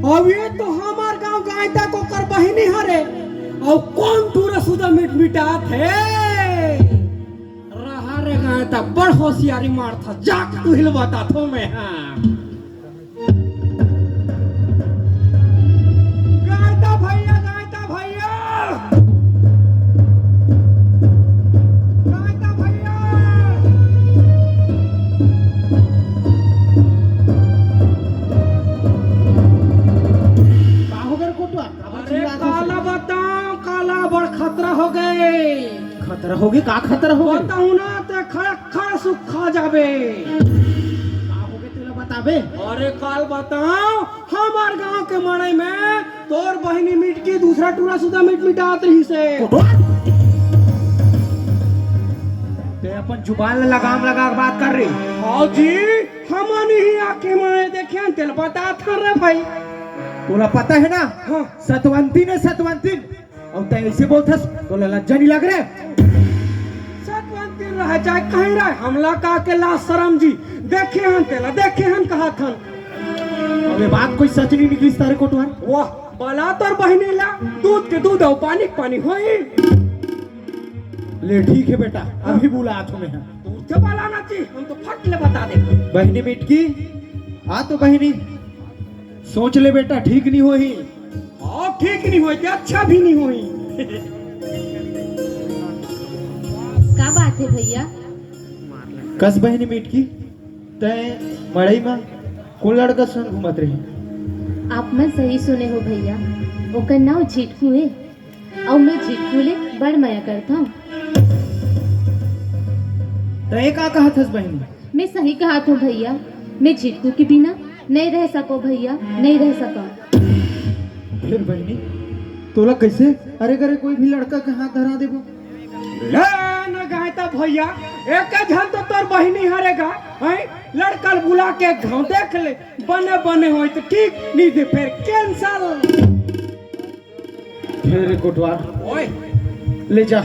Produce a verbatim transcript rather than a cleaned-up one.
अब ये तो हमार गांव गायता कोकर बहिनी हरे। अउ कौन टूरा सुदा मिट मिटात हे? रहा रे गायता, बड़ होशियारी मारथा, जाके तू हिल बताथो मैं, हाँ। गायता भैया, गायता भैया, गायता भैया। का हो गे कोटवा? काबर अरे चिल्लात हस? काला बताओ, काला बड़ खतरा हो गे। खतरा हो गे? का खतरा हो गे? बताओ ना, ते खड़ खड़ सुखा जाबे। का हो गे तेला बताबे? अरे काल बताओ, हमार गांव के मड़ई में तोर बहिनी मिटकी दूसरा टूरा सुदा मिट मिटात रहिसे। कोटवा? ते अपन जुबान ला लगाम लगा के बात कर रे। हाँ जी, हमन ही आके मड़ई देखेन, तेला बताथन रे भाई। तोला पता हे ना? हाँ। सतवंतिन हे, सतवंतिन। अउ तैं अइसे बोलथस, तोला लज्जा नइ लग रे? सतवंतिन रहे चाहे कहीं रहे, हमला का के लाज सरम जी, देखे हन तेला, देखे हन कहत हन। अबे बात कोई सच नइ निकलिस तारे कोटवार। वाह, बला तोर बहिनी ला, दूध के दूध अउ पानी के पानी होई। ले ठीक हे बेटा, अभी बुलात हों मैं। तू तो बलाना चाहिए, हम तो फट ले बता दे। बहिनी मिटकी, आ तो बहिनी, सोच ले बेटा, ठीक नइ होही। हाँ, ठीक नइ होही, ते अच्छा भी नइ होही। का बात हे भैया? कस बहिनी मिटकी, तैं मड़ई म कोन लड़का संग घूमत रहे? आप मन सही सुने हो भैया, ओकर नाव झिटकू हे, अउ मैं झिटकू ले बड़ मया करथंव। तैं का कहत हस बहिनी? मैं सही कहत हों भैया, मैं झिटकू के बिना नइ रह सकों भैया, नइ रह सकों। फेर बहिनी, तोला कइसे अरे करे कोई भी लड़का के हाथ धरा देबो? ले न गायता भैया, एके झन तो तोर बहिनी हरे गा, हैं? लड़का ल बुला के घांव देख ले, बने बने होही त ठीक, नइ ते फेर cancel। फेर कोटवार, ओए, ले जा,